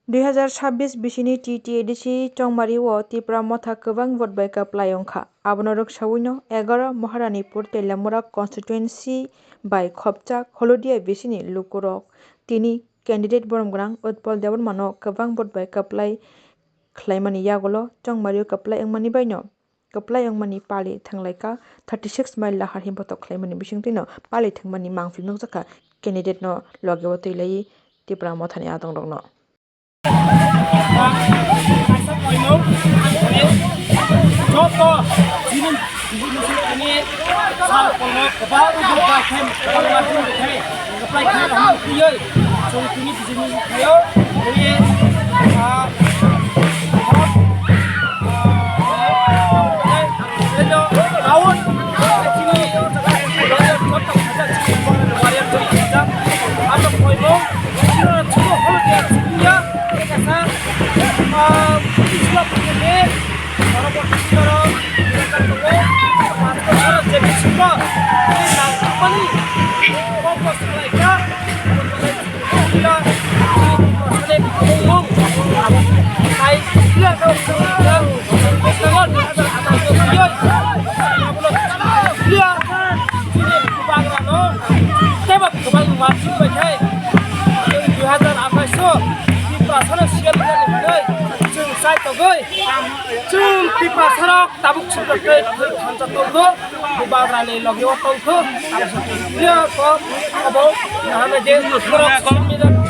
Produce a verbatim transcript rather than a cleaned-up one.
Dui hazar sabbish bisini T T A D C chongmari o Tipra Motha kwbang vote bai kwplai wngkha. Abono rwksawino egaroh Maharanipur Teliamura constituency bai khopjak Holudia bisini lukurok tini candidate borom gwnang Utpal Debbarmano kwbang vote bai kwplai khlaimani yagulo chongmari o kwplai wngmani baino kwplai wngmani pali thwnglaikha thirty six mile lahar himbotok khlaimani bisingtwino pali thwngmani mangpili nukjakha candidate no loge o twilaiwi Tipra Mothani adongrokno. Kaisa koimung, joto chini, chini sal kolmo kwbangma bai khe kwbangma khe kwplai khe hamya phiyo chwng tini bijini thaio tini, ah, Tei bo kwbang ma thik bai khe, dui hazar athais o Tiprasano siyal rwjak hinwi chwng chai tongwi, chwng Tiprasarok tabuk sukha tei thwi thansa tongkho, Bubagrani logi o tongkho, abo se clear kok abo nahana je borok social media